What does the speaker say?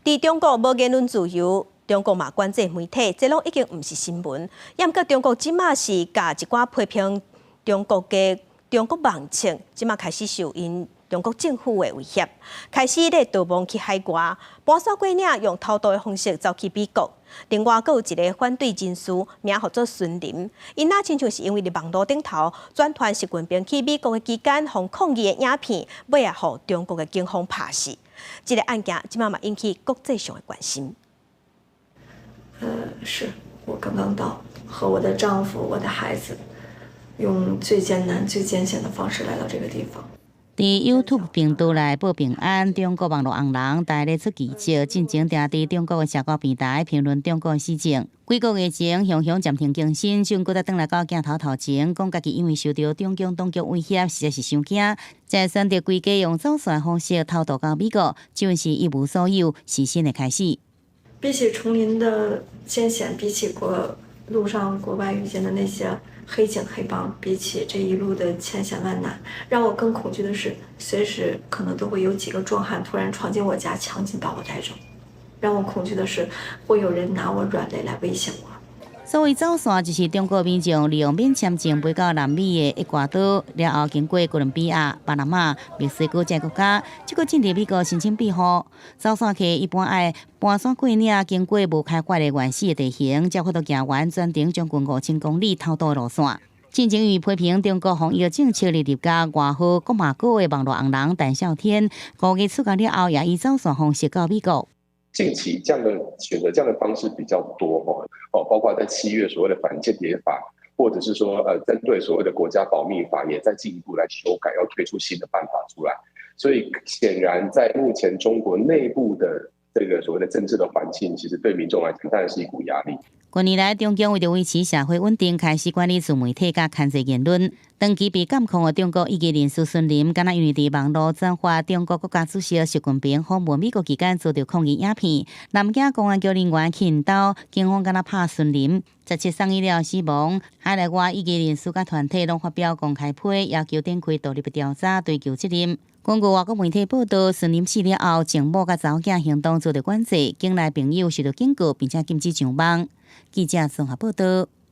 佇中國無言論自由，中國嘛管制媒體，這攏已經毋是新聞。毋過中國這馬是共一寡批評中國的中國網紅，這馬開始受𪜶中國政府的威脅，開始咧逃亡去海外，跋山過嶺，用偷渡的方式走去美國。另外，閣有一个反對人士，名號做孫林，伊若親像是因為佇網路頂頭轉傳習近平去美國的期間，予抗議的影片，尾仔予中國的警方拍死。這个案件這馬嘛引起國際上的關心。是我剛剛到，和我的丈夫、我的孩子，用最艱難、最艱險的方式來到這個地方。佇 YouTube 頻道內報平安，中國網路紅人台咧出記者，進前定佇中國的社交平台評論中國的時政。幾個月前，雄雄暫停更新，終閣再轉來到鏡頭頭前，講家己因為受著中共當局威脅，實在是傷驚，才選擇規家用走線方式偷渡到美國，就是一無所有，是新的開始。比起叢林的艱險，比起國路上國外遇見的那些黑警黑幫，比起這一路的千險萬難，讓我更恐懼的是，隨時可能都會有幾個壯漢突然闖進我家，強行把我帶走。讓我恐懼的是，會有人拿我軟肋來威脅我。所謂走線，就是中國民眾利用免簽證飛到南美的厄瓜多，了後經過哥倫比亞、巴拿馬、墨西哥這國家，這閣進入美國申請庇護。走線客一般愛跋山過嶺，經過無開發的原始的地形，才有法度行完全程將近5000公里偷渡路線。進前因為批評中國防疫政策入獄外號國馬哥的網路紅人陳嘯天，5月出獄了後，也以走線方式到美國。近期這樣的選擇這樣的方式比較多哦，包括在7月所謂的反間諜法，或者是說針對所謂的國家保密法，也在進一步來修改，要推出新的辦法出來。所以顯然在目前中國內部的這個所謂的政治的環境，其實對民眾來講當然是一股壓力。近年來，中共為著維持社會穩定，開始管理自媒體佮牽制言論。長期被監控的中國異議人士孫林，敢若因為佇網路轉發中國國家主席習近平訪問美國期間遭著抗議影片，南京公安局人員去𪜶兜，警方敢若拍孫林，17送醫了死亡。海內外異議人士佮團體攏發表公開批，要求展開獨立的調查，追究責任。根據外國媒體報道，孫林死了後，情某佮查某囝行動遭著管制，境內朋友受著警告，並且禁止上網。記者綜合報道。